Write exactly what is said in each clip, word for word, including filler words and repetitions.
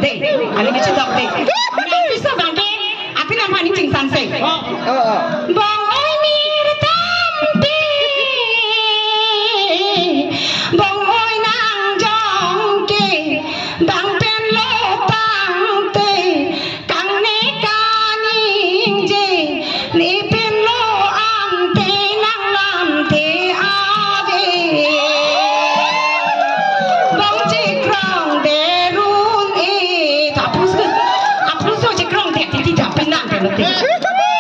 Dei, aling kechedok dei. Nang piso abangke, aphi nang aphan chingsam se. Oh, oh. Bong oi mir tangte, bong oi nangjong ke, bang pen lo tangte, kangne kaningje, ne pen lo ante nang lamthe ave. Bong chikrong derun-e. Aphuso, aphuso chikrong det titi ta pinang ke mati.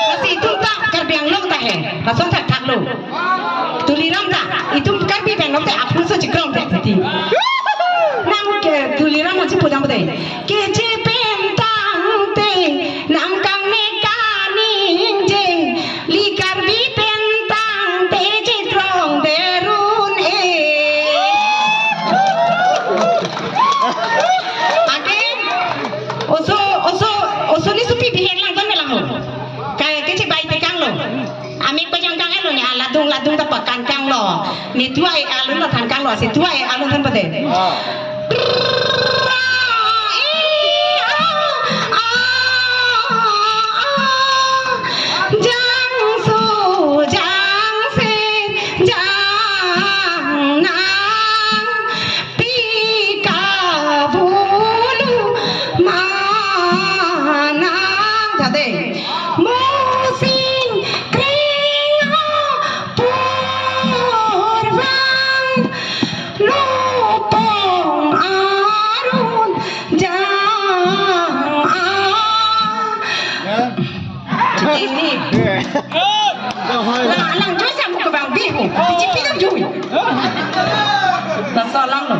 Lasi itum ta Karbi Anglong ta he. Lason thakthak lo. Tuliram ta. Itum Karbi Anglong ta aphuso chikrong det titi. Nang ke Tuliram aji pudam dei. Keche pen tangte, nang kangne kaningje, li Karbi pen tangte chikrong derun-e. Ake, oso, oso, oso ni supi bihen lang don me lang ho. Kai keche bai te kang lo. Amek pajang kang lo ni, ah, ladung, ladung ta pakan kang lo. Ni tua e alun lo than kang lo, si tua e alun than pade. Ah. Jangso, jangse, jang nang, pi kabulu manang. Tade. Musing kring purvang lupong arun jang a. Ini. Lang, lang joi sa mo kebang bihu. Biji pinang joi. Laso lang lo.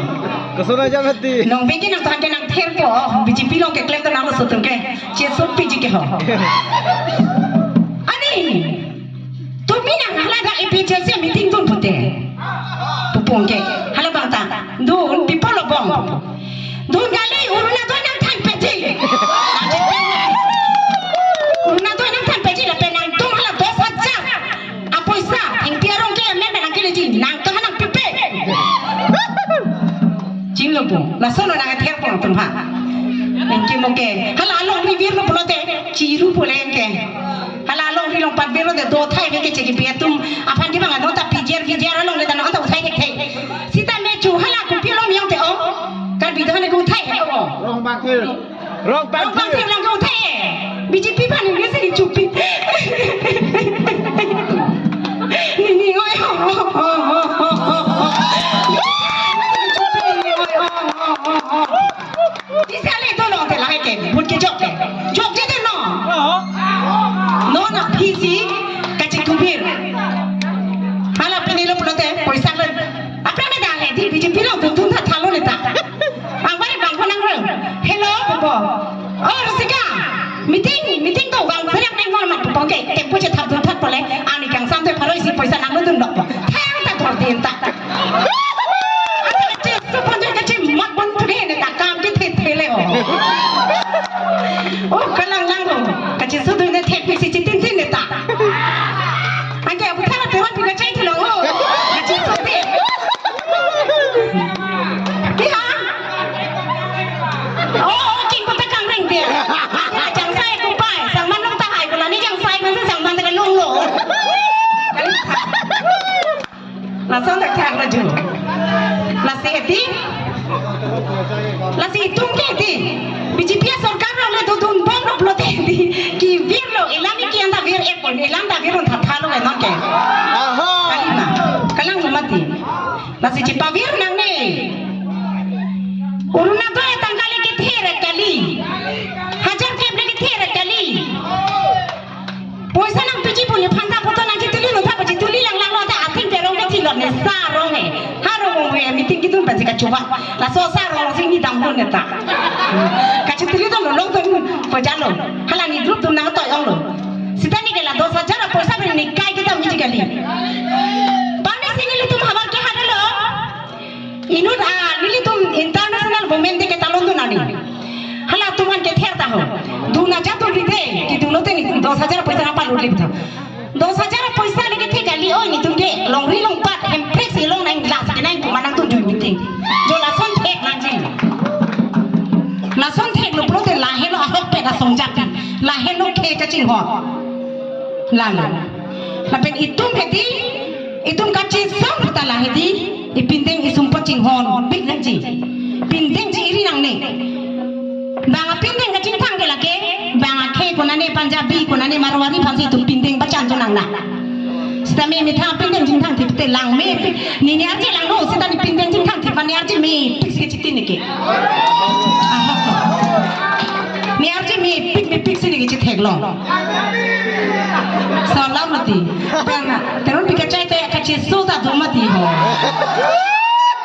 Kesana aja mati. Nong biji nang than ke nang ther ko. Biji pilong keklem ta nang lo sotung ke. Cheso piji ke ho. Ani. Tumi nang hala dak A P H L C meeting dun pute. Pupung ke. Hala bang ta. Dun, people lo bong. Dun kali, Orunodoi nang than peji. Orunodoi nang than peji lapen nangtum hala dos hajar apoisa Ingti arong ke amen nang keleji, nangtum nang pipe. Chinglo po, lason lo nang ther pon tum ha. Nang ke mo ke, hala alongri virlo pulote, chiru pule ke. Hala alongri along pat virlo te do thai ke chekipi atum aphan ke bang ano ta P G R, V G R along le ta no ta uthai ke thai. Sita me chu hala kopi along yang te o. Karbi do hane ko uthai he o. Rong bang thir. Rong bang thir. Rong bang thir lang ko uthai. B J P aphan ni si chupi. Ni ni oi. Isa le to lo te lahai ke, but ke jok ke. Jok je te no. No na phisi kachikubir. Hala pini lo pulote, poisa le. Apra me dale, di B J P lo dun dun tha thalo le ta. Ang bari bang ko nang reng. Hello, popo. Oh, Rusika. Meeting, meeting to bang serak neng mon mat popo ke. Tempo je thap dun thap pole. Ani kang sam te pharo isi poisa nang lo dun lo. Thang ta thor din ta. Ata kache, supon je kache mat bon tu ke ne ta kam ke the the le ho. Oh, kalang lang lo. Kache sudu ne thek pisi chitin tin ne ta. Anke abu thala tewan pina chai thelo ho. Kache sudu. Iya. Oh, oh, king kota kang reng dia. Ya, jang sai ko pai. Sang man nong ta hai ko la ni jang sai man sa sang man ta ka lung lo. Lason ta kya na ju. Lasi eti. Lasi itum ke eti. B J P sorkar lo le dodun bom lo pulote eti. Kevir lo, elam ke anta vir epon, elam ta vir un thatha lo ke non ke. Aha. Kalima. Kalang mati. Lasi chipavir nangne. Orunodoi atangka le kethe ra kali. Hajar kep le kethe ra kali. Poisa nang piji pu ne phanta poto nang chituli lo tha, chituli lang lang lo ta atheng ke rong ke chilot ne sa rong he. Ha rong mo ya meeting kidun pa jika chuba. Laso sa rong sing ni dam lo ne ta. Kachituli dun lo lo dun pojalo. Hala ni group dun nang to ong lo. Sita ni ke la dos hajar poisa pen ni kai kita miji kali. Bang ni sini litum habar ke hada lo. Inut a nelitum International Women Day ke talon dun ani. Hala tuman ke ther ta ho. Dun aja tu ride ki dun lote ni dos hajar poisa napa luli ta. Dos hajar poisa lagi the kali oi netum ke longri longpat hemprek si long nang glass ke nang tuman nangtum jui meeting. Jo lason thek nangji. Lason thek Songjapi. Lahelo khei kachinghon. Lalo. Lapen itum hedi, itum kachesong puta la hedi, ipindeng isumpo chinghonpik nangji. Pindengji iri nangne. Bang apindeng kachingthang ke lake, bang akhei konane Punjabi, konane Marwari aphansi itum pindeng pachan tu nangnang. Sitame methang pindeng chingthangthip te langme, nini arje langno, sita ne pindeng chingthangthip, ne arje mepik si kachiti neke. Ahok. Ne arje mepik, mepik si neke chithek long. Salam mati. Bang, Teronpi kachai te kacheso ta do mati ho.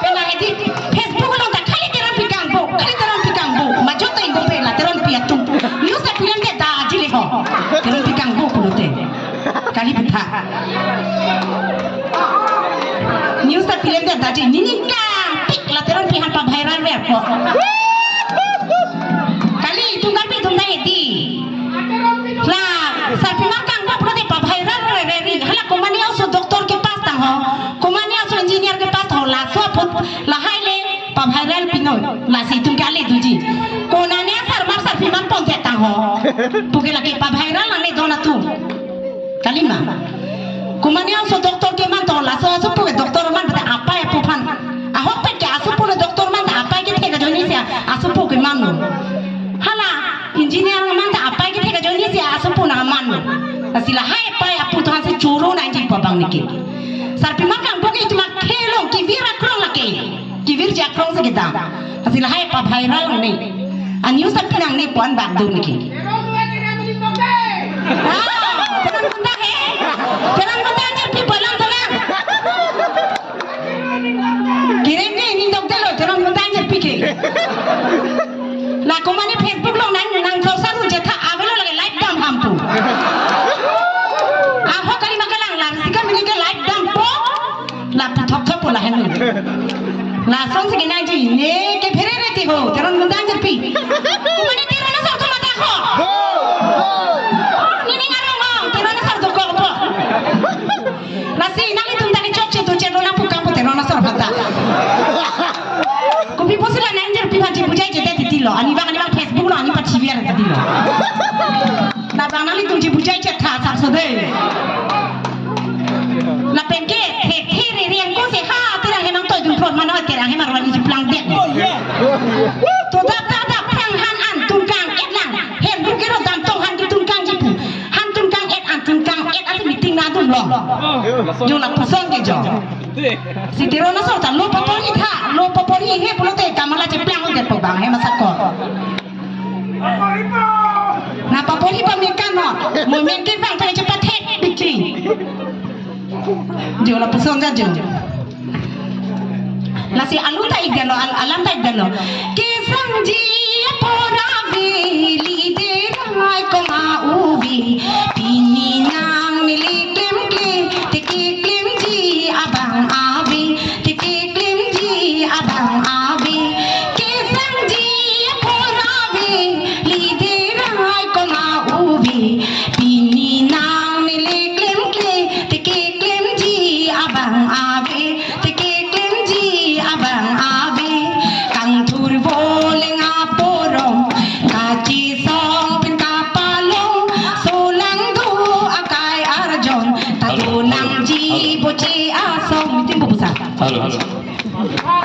Bang hedi Facebook along ta khali Teronpi kangbo, khali Teronpi kangbo. Majok ta ingbo pe la Teronpi atum. News ta pilemdet daji le ho. Teronpi kangbo pulote. Kali butha. News ta pilemdet daji, nini kangpik la Teronpi aphan pa-viral ver ko. Kali itum kangpik itum ta hedi. La, sarpimar kangpik pulote pa-viral ver ri. Hala komane aso doctor ke pass tang ho. Komane aso engineer ke pass ho. Laso apot lahai le pa-viral pinoi. Lasi itum ke ale doji. Konane asarmar sarpimar pondet tang ho. Puke lake pa-viral nangne don atum. Kalima. Komane aso doctor ke man to, laso asopo ke doctor man pute apei apo aphan. Ahokpet ke asopo le doctor man ta apei kethe ajoine si asopo ke manlo. Hala engineer man ta apei kethe ajoine si asopo nangmanlo. Lasi lahai apei apo aphansi choro nangji pu abang neke. Sarpimar kangpik itum akhei along kevir akrong lake. Kevirji akrong si kedam. Lasi lahai pa-viral nangne. A news ta pinangne pu an bak do neke. Ah, Teron Gunda he. Teron Gunda anjirpi balam tona. Kireng ke ning dokdelo, Teron Gunda anjirpi ke. La komane Facebook along nang, nang kosar un chetha avelo lake live dam ham pu. Ahok kali makalang la, sika mili ke live dampo. La puthok thok pu lahenlo. Lason si kenangji, neke pherere ti ho, Teron Gunda anjirpi. Komane Teron asar tu mata ko. Nini ngarong ko, Teron asar tu ko po. Lasi nanglitum ta kechokche tu chetlo nangpu kangpu Teron asar aphan ta. Kopi pusi la anjirpi aphan chibujai chete titilo. Ani bang, ani bang Facebook lo, ani pa T V ar titilo. Labang nanglitum chibujai chetha asar so de. Lapen ke, the, the, re, re, angko si ha, Terang hem nangtoi dun plot mano, Terang hem arwan iji plangdet. To dap, dap, dap, prang han an, tun kang-et lang. Hen, ru kero dam tong han ke tun kangji pu. Han tun kang-et an, tun kang-et an si meeting nangdun long. Jo lapuson ke jo. Si Teron asar ta lo papori tha, lo papori he pulote kamala cheplang det pu bang hem asakor. Na papori pa mekan ho. Mo mekan bang ta chepathek bikri. Jo lapuson ja jo. Lasi alu ta ik detlo, al-, alam ta ik detlo. Kesangji apor ave, liderai koma ove, pini nang neli klemkle, te keklemji abang ave, te keklemji abang ave, kesangji apor ave, liderai koma ove, pini nang neli klemkle, te keklemji abang ave, te keklemji abang ave, kangthur voleng aporong, kachisong pen kapalong, solang do akai arjon, ta do nangji boche asong, meeting pu pusat. Halo, halo.